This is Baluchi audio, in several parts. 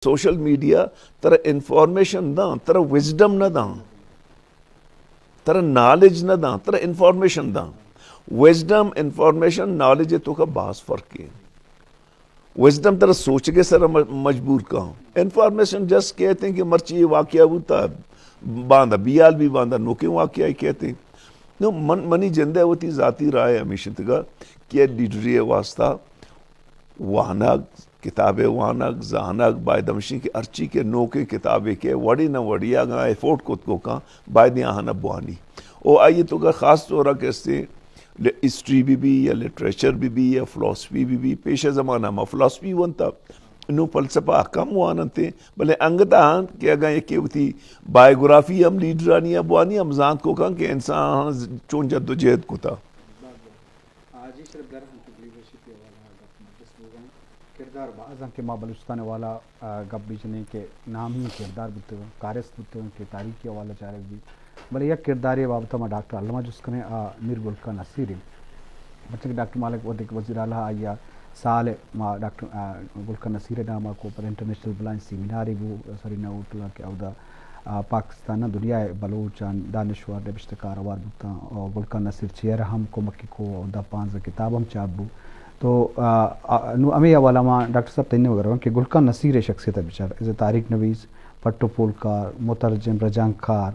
سوشل میڈیا ترا انفارمیشن داں، ترا وزڈم نہ داں، ترا نالج نہ داں، ترا انفارمیشن داں۔ وزڈم، انفارمیشن، نالج ءِ توکا باز فرق ایں۔ وزڈم ترا سوچگ ءِ سرا م-، مجبور کاں۔ انفارمیشن جسٹ کہتے ہیں کہ مرچی یہ واقعہ بوتا، باندا بیال بھی، باندا نوکیں واقعہ کہتے ہیں۔ نو من، منی جند ءِ وتی ذاتی رائے ہمیش انتگا کہ لیڈری ءِ واسطہ وانگ، کتابے وانگ، زانگ، باید ہمشی کہ ہرچی کہ نوکیں کتابے کہ وڑے نہ وڑے اگاں ایفورڈ کت کو کاں، باید آہاں بوانی۔ او آئی توکا خاص طور کہ استے ہسٹری بہ بی یا لٹریچر بہ بی یا فلسفی بہ بی، پیش زمانہ ما فلسفی ونتا، نو فلسفہ کم واننتے، بلے انگت آہاں کہ اگاں یکے وتی بایوگرافی ہم لیڈرانی بوانی، ہم زانت کو کاں کہ انسان چون جد و جہد کتا۔ آ، جی شرف در ہم کہ لیڈرشپ ءِ حوالہ ءَ گپ مجلس بوگا ایں۔ کردار باز ایں کہ ما بلوچستان ءِ حوالہ ءَ گپ بجنیں کہ نامی کردار بوتگ ایں، کارست بوتگ ایں کہ تاریخی حوالہ چارگ بیت۔ بلے یک کردارے بابت ءَ ما ڈاکٹر علامہ جست کنیں، آ میر گل خان نصیر ایں۔ پرچہ کہ ڈاکٹر مالک وھدے کہ وزیر اعلیٰ آئی ءَ سال ءَ ما ڈاکٹر، آ، گل خان نصیر ءِ نام ءَ کو پر انٹرنیشنل بلائنڈ سیمینارے بو سرینا ہوٹل ءَ کہ اودا آ، پاکستان ءَ دنیا ءِ بلوچاں دانشور نبشتہ کار ہوار بوتاں، آ، گل خان نصیر چیئر ہم کمکی کو، اودا پانزدہ کتاب ہم چاپ بو۔ تو، آ، آ، نو ہمے حوالہ ما ڈاکٹر صاحب تئی نیمگ ءَ رواں کہ گل خان نصیر ءِ شخصیت ءَ بچار، ایز اے تاریخ نویس، پٹ و پول کار، مترجم، رجانک کار،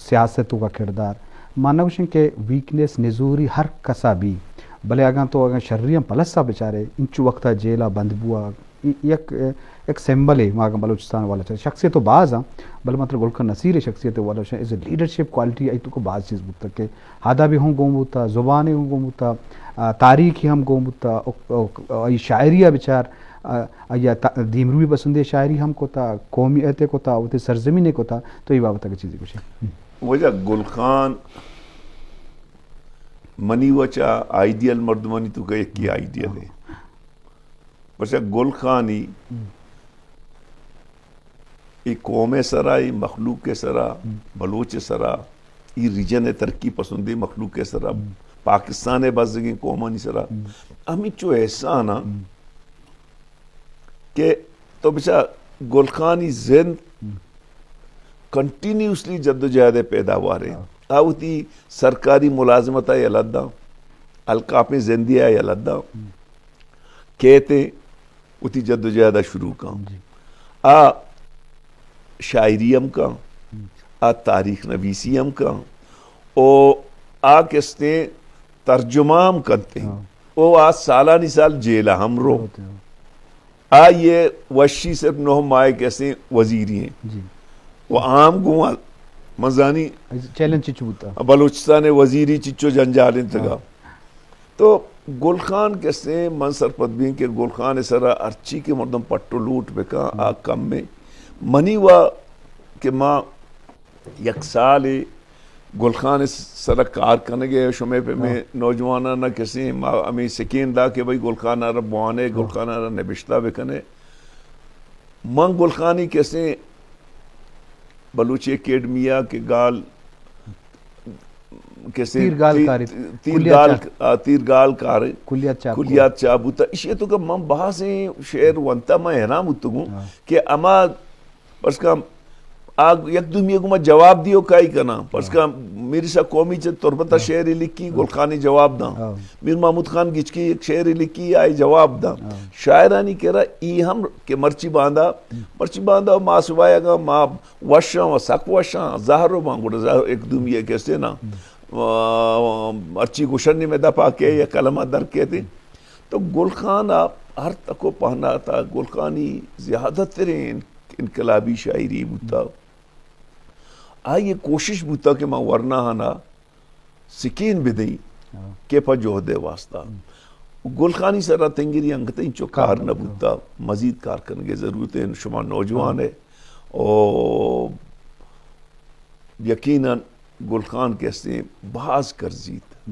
سیاست ءِ توکا کردار۔ ما نہ گوشیں کہ ویکنس، نزوری ہر کسا بی، بلے اگاں تو اگاں شری ہم پلس ءَ بچارے، انچو وقت ءَ جیل ءَ بند بوا، ای-، یک، یک سمبلے ما اگاں بلوچستان والا چاہ، شخصیت تو باز ہاں، بلے مطلب گل خان نصیر ءِ شخصیت والا چاہ، ایز اے لیڈرشپ کوالٹی آئی توکا باز چیز بوتا کہ ادب ہم گون بوتا، زبان ہم گون بوتا، آ، تاریخی ہم گون بوتا، او، او، آئی شاعری ءَ بچار، آ، آئی ءَ تا-، دیمروی پسندیں شاعری ہم کتا، قومیت کتا، وتی سرزمین کتا، تو اے بابت اگہ چیزے گوشے۔ واجہ گل خان منی وچا آئیڈیل مردمانی توکا یکی آئیڈیل ہے۔ پرچا گل خانی اے قوم ءِ سرا، اے مخلوق ءِ سرا، بلوچ ءِ سرا، اے ریجن ءِ ترقی پسندیں مخلوق ءِ سرا، پاکستان ءِ بزگیں قومانی سرا ہمینچو احسان آں کہ تو بچار گل خانی زند کنٹینیوسلی جدوجہد ءِ پیداوار ایں۔ آ وتی سرکاری ملازمت ءَ یلہ داں، الکاپیں زندے ءَ یلہ داں، کیت ءُ وتی جدوجہد ءَ شروع کاں۔ آ شاعری ہم کاں، آ تاریخ نویسی ہم کاں، او آ کستیں ترجمہ ہم کنت۔ او آ سالانی سال جیل ءَ ہم رو۔ آئی ءِ وشی صرف نہ ماہ ءِ کسیں وزیری ایں۔ و عام گوں من زانی چیلنج چچو بوتا۔ بلوچستان ءِ وزیری چچو جنجال انتگا۔ تو گل خان کسیں من سرپد بیں کہ گل خان ءِ سرا ہرچی کہ مردم پٹ و لوٹ بکاں، آ کم ایں۔ منی وا کہ ما یک سالے گل خان ءِ سرا کار کنگ ءَ، شمئے پہ مئے نوجواناں نہ کسیں ما ہمے سکین دا کہ بھئی گل خان ءَ را بوانے، گل خان ءَ را نبشتہ بکنے۔ من گل خانی کسیں بلوچی اکیڈمی ءَ کہ گال کسیں تیر گال تیر، کارے، تیر کلیات گال، چاپ۔ آ، تیر گال کارے، کلیات چاپ کلیات چاپ بوتا۔ اشی تو کہ من بازیں شعر ونتا، من حیران بوتگوں کہ اما پرس کن آ یک دومی گما جواب دیو کائی کناں۔ پرس کن میر عیسیٰ قومی چہ تربت ءَ شعرے لکھی، گل خانی جواب داں۔ میر محمود خان گچکی یک شعرے لکھی، آئی جواب داں۔ شاعرانی کرا ای ہم کہ مرچی باندا، مرچی باندا ما صبح اگاں ما وشاں و سک وشاں، زہر و باں گڑا زہر یک دومی ءَ کسے نا۔ آ، مرچی گوشنی میں دپا کہ یک کلمہ در کہتے۔ تو گل خان ءَ ہر تک و پہنات ءَ گل خانی زیادہ تریں انقلابی شاعری بوتا۔ آئی ءِ کوشش بوتا کہ ما ورناہاں ءَ سکین بدئیں کہ پہ جہد ءِ واسطہ۔ گل خانی سرا تنگری انگت انچو کار نہ بوتا، مزید کار کنگ ءِ ضرورت ایں، شما نوجوان ئے۔ او یقیناً گل خان کہ استیں باز کرزیت۔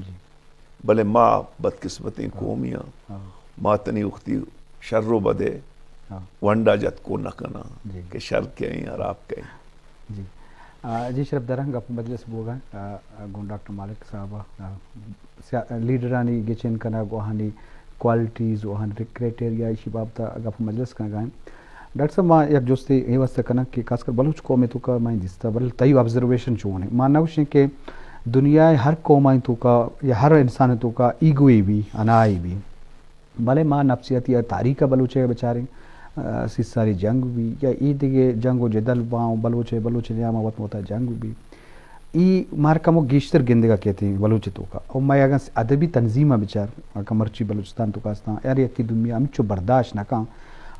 بلے ما بدقسمتیں قومی آں۔ ما تنی وختی شر و بدے ونڈا جت کو نہ کناں کہ شر کئیں، ہراب کئیں۔ جی۔ آ، جی شرف دراں گپ مجلس بوگا، آ، آ، گوں ڈاکٹر مالک صاحب، آ، سیا-، لیڈرانی گچین کنگ و آہانی کوالٹیز و آہانی کرائٹیریا ایشی بابت گپ مجلس کنگا ایں۔ ڈاکٹر صاحب، ما یک جستے اے واسطہ کناں کہ خاص کر بلوچ قوم ءِ توکا ما دیستہ، بلے تئی آبزرویشن چون اِنت؟ ما نہ گوشیں کہ دنیا ءِ ہر قوم ءِ توکا یا ہر انسان ءِ توکا ایگوے بی، انائے بی، بلے ما نفسیاتی یا تاریخ ءَ بلوچ ءَ بچاریں، آ، سی سالی جنگ بی یا اے دگہ جنگ و جدل باں، بلوچ ءَ بلوچ ءِ نیام ءَ وت متا جنگ بی۔ ای مارا کمو گیشتر گندگا کیت ایں بلوچ توکا۔ او مئے اگاں ادبی تنظیم ءَ بچار، اگاں مرچی بلوچستان توکا استاں، ہر یکے دومی ءَ ہمچو برداشت نہ کن۔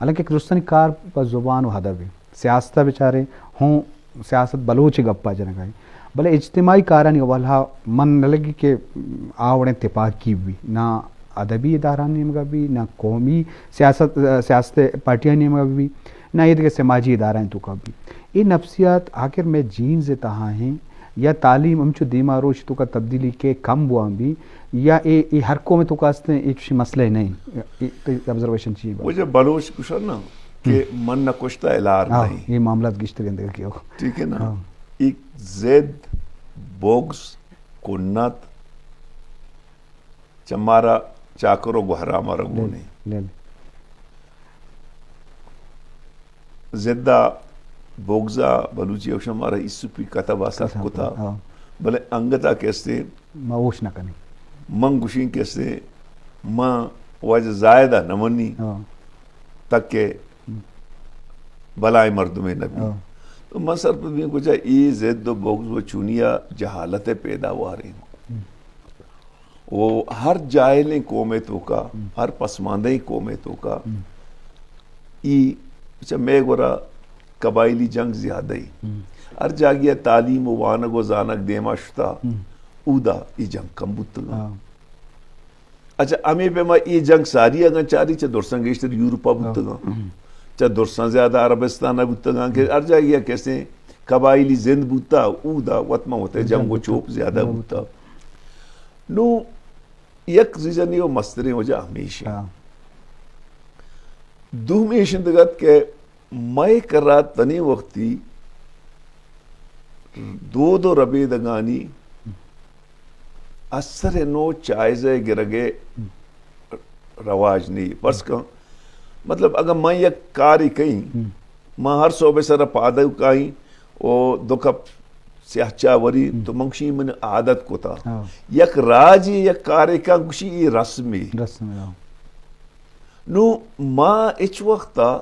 حالانکہ درستانی کار پہ زبان و ادب ایں۔ سیاست ءَ بچارے، ہوں سیاست بلوچ گپا جنگا ایں۔ بلے اجتماعی کارانی حوالہ من نہ لگی کہ آ وڑیں تپاکی بی، نہ ادبی ادارہانی نیمگا بی، نہ قومی سیاست، سیاست پارٹیانی نیمگا بی، نہ اے دگہ سماجی ادارہانی توکا بی۔ اے نفسیات آخر مئے جینز ءِ تہا ایں یا تعلیم ہمچو دیما روش توکا تبدیلی کہ کم بوان بی یا اے، اے ہر قوم توکا استیں، اے چشیں مسئلہ نہ ایں؟ اے تئی آبزرویشن چی ایں؟ واجہ، بلوچ گوشن نا کہ من نہ کشتہ الار ہاں، نہ ایں۔ اے معاملات گیشتر گندگا کیو۔ ٹھیک ہے نا؟ ہاں۔ ایک ضد، بغض، کنت، چہ مارا چاکر و گوہرام ءَ را گون ایں۔ بلے، بلے۔ ضد ءَ بغض ءَ بلوچی ءَ گوشاں مارا ایسپی کتب ءَ سر کتب، کتا۔ ہاں۔ بلے انگت ءَ کسے ما ہوش نہ کنیں۔ من گوشیں کسے، ما واجہ زاہد ءَ نہ منی۔ ہاں۔ تک کہ بلائیں مردمے نہ بی۔ ہاں۔ تو من سرپد بیں کجا اے ضد و بغض و چونیا جہالت ءِ پیداوار ایں۔ ہم۔ و ہر جاہلیں قومے توکا، ہم۔ ہر پسماندہیں قومے توکا، ہم۔ ای، اچھا، مئے گورا قبائلی جنگ زیادہ ایں۔ ہم۔ ہر جاگہ تعلیم و وانگ و زانگ دیما شتا، ہم۔ اودا ای جنگ کم بوتگا۔ ہاں۔ اچھا، ہمے پیما اے جنگ ساری اگاں چاری چہ درساں گیشتر یورپا بوتگاں۔ ہاں۔ چہ درساں زیادہ عربستان بوتگاں کہ ہر جاگہ کسے قبائلی زند بوتا، اودا وت ما وت جنگ و چوپ زیادہ بوتا۔ نو یک ریزنی و مستریں وجہ ہمیش ایں۔ ہاں۔ دومی ایش انت کہ مئے کرا تنی وقتی دود و ربیدگانی اثر نو چائزہ گرگے رواج نی۔ فرض کن، مطلب، اگر من یک کاری کئیں، ہم۔ من ہر صبح سر پادو کائیں و دو کپ سیاہ چاہ وری، ہم۔ تو من گوشی من عادت کتا۔ ہاں۔ یک راجی یک کارے کن گوشی ای رسمی۔ رسمی، ہاں۔ نو ما اچ وقتا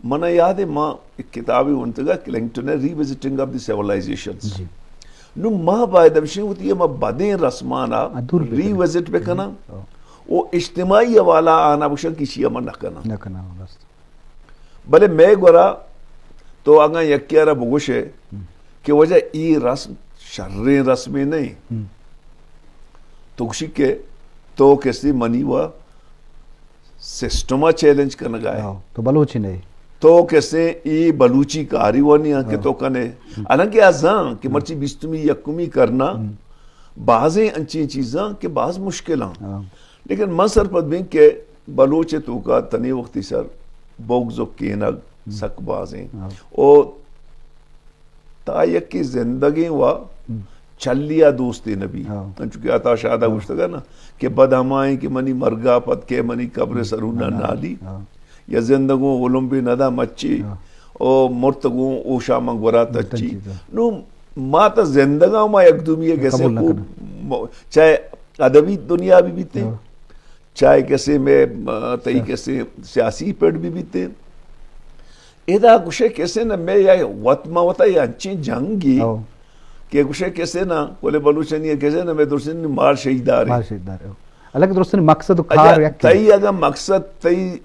من یاد ایں، ما یک کتابے ونتگا کلنگٹن ءِ، ری وزٹنگ آف دی سیولائزیشنز۔ جی۔ نو ما باید ہمشیں وتی ہما بدیں رسمانا آ، دور بکناں۔ ری وزٹ بکناں۔ ہاں۔ و اجتماعی حوالہ آنا بکشاں کہ ایشی ءَ ما نہ کناں۔ نہ کناں، راست۔ بلے مئے گورا تو اگاں یکے ءَ را بگوشے ہم۔ کہ واجہ ای رسم شریں رسمے نہ ایں۔ ہم۔ تو گوشی کہ تو کسے منی و سسٹم ءَ چیلنج کنگا ئے۔ ہاں، تو بلوچ نہ ئے۔ تو کسے ای بلوچی کاری وانی ہاں کہ ہاں۔ تو کنے۔ ہم۔ حالانکہ آ زان کہ ہم۔ مرچی بیستمی یکمی کرنا ہم۔ بازیں انچیں چیزاں کہ باز مشکل آں۔ ہاں۔ لیکن من سرپد بیں کہ بلوچ توکا تنی وقتی سر بغض و کینگ ہم۔ سک بازیں۔ ہاں۔ او تا یکے زندگیں و ہم۔ چلیا دوستے نبی۔ ہاں۔ انچو کہ عطا شاد ءَ ہاں۔ گوشتگا نا کہ بد ہمائیں کہ منی مرگا پد کہ منی قبر ہم۔ سرو نہ ہاں۔ نالی۔ ہاں۔ یا زندگوں اولمبے ندا مچی۔ ہاں۔ او مرتگوں اوشا من گورا تچی۔ تچی، ہاں۔ نو ما تا زندگاں ما یک دومی کسے قبول نہ کو کناں۔ م-، چاہے ادبی دنیا بہ بیتیں، ہاں۔ چاہے کسے مئے، آ، تئی سیاسی۔ کسے سیاسی پڑ بہ بیتیں۔ ادا گوشے کسے نہ مئے یا وت ما وتا یا انچیں جنگی ہاں۔ کہ گوشے کسے نہ، کل بلوچانی کسے نہ مئے درستیں مال شہیدار ایں۔ مال شہیدار ایں۔ حالانکہ درستیں مقصد و اچھا، کار یک تئی اگاں مقصد تئی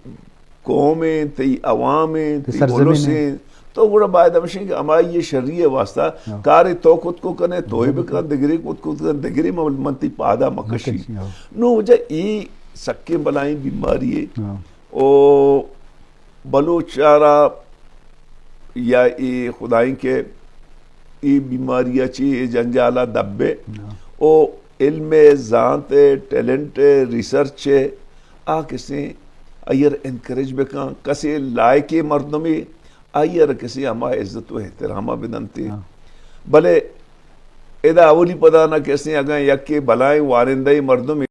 قوم ایں، تئی عوام ایں، تئی تئی سرزمین ایں۔ اولس ایں، تو گڑا باید ہمشیں کہ ہمائی شری واسطہ ہاں۔ کارے تو کت کو کنے، تو ہی ہاں۔ بکن، دگرے کت کو کن، دگرے من، من تئی پادا مکشی۔ مکشی، ہاں۔ نو وجہ ای سکیں بلائیں بیماری ایں۔ ہاں۔ او بلوچ ءَ را یا اے خدائیں کہ اے بیماری ءَ چہ اے جنجال ءَ دبے ہاں۔ او علم ءِ، زانت ءِ، ٹیلنٹ ءِ، ریسرچ ءِ، آ کسے آئی ءَ را انکریج بکن، کسے لائقیں مردمے آئی ءَ را کسے ہما عزت و احترام ءَ بدنتے۔ ہاں۔ بلے ادا اولی پدا نہ کسے اگاں یکے بلائیں وانندہ مردمے